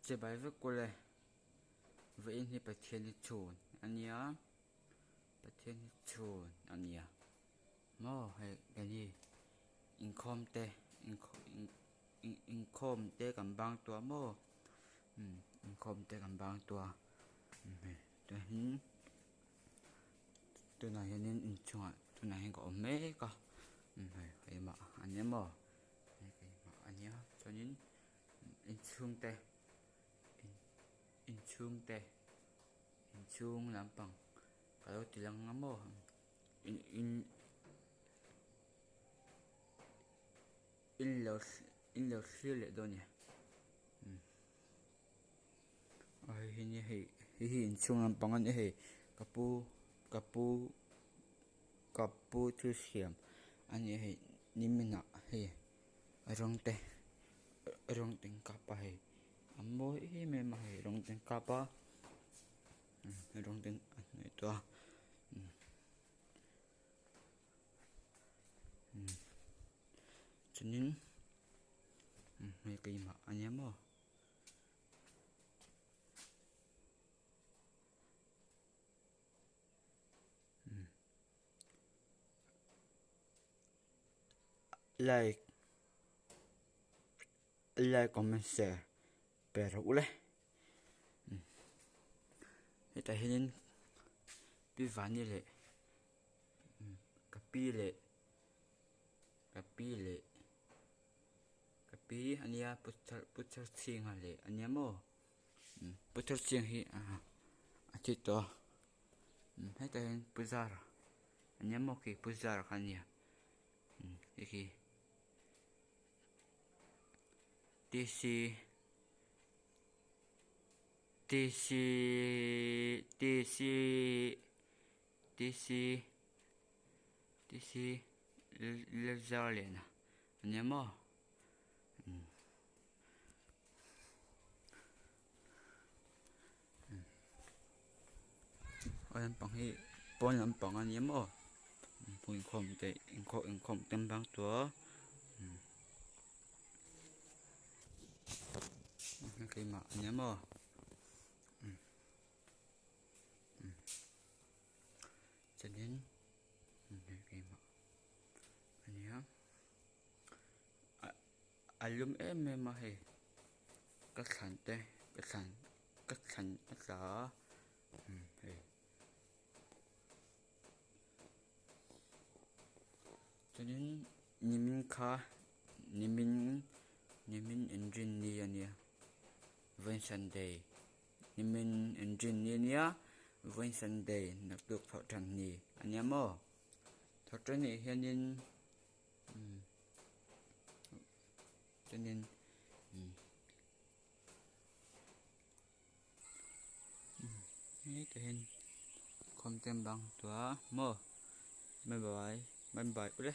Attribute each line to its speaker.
Speaker 1: Chibai vek ule vawiin hi Pathian hi chhun a nia Pathian hi chhun a nia maw hei keini inkhawm te inkhawm te kan bang tawh a maw umm inkhawm te kan bang tawh a hei chuanin tunah hianin inchungah tunah hian ka awm mek a hei keimah a nia maw hei keimah a nia chuanin. Inchhungte inchhungte inchhung lampang ka lo ti lang a maw in in in lo in lo thlir leh dawn a ni aw hei hi nia hei hei hi inchhung lampang a nia hei ka pu ka pu ka pu thil siam a nia hei niminah hei. Rawng te rawng te an kap a hei a mawi em em a hei rawng te an kap a rawng te a hnawih tawh a chuanin hei keimah a nia maw. Like like comment share pe rawh u le hetah hianin pi vani leh ka pi leh ka pi leh ka pi a nia pu chharchhinga leh a nia maw pu chharchhinga hi a thi tawh a hetah hian pu zara a nia maw khi pu zara kha a nia. Hei hi T C T C T C T C T C Lalzarliana a nia maw aw lampang hi pawn lampang a ni maw inkhawm te inkhawm te an bang tawh a keimah a ni maw chuanin keimah a ni a. A lum em em a hei ka thlan te ka thlan ka thlan a tla a hei chuanin nimin kha nimin nimin inrinni a nia vawiin sunday nimin inrinni a nia vawiin sunday naktuk thawhtanni a nia maw thawhtanni hianin. Chuanin hetah hian khawm te an bang tawh a maw bye bye bye bye ule.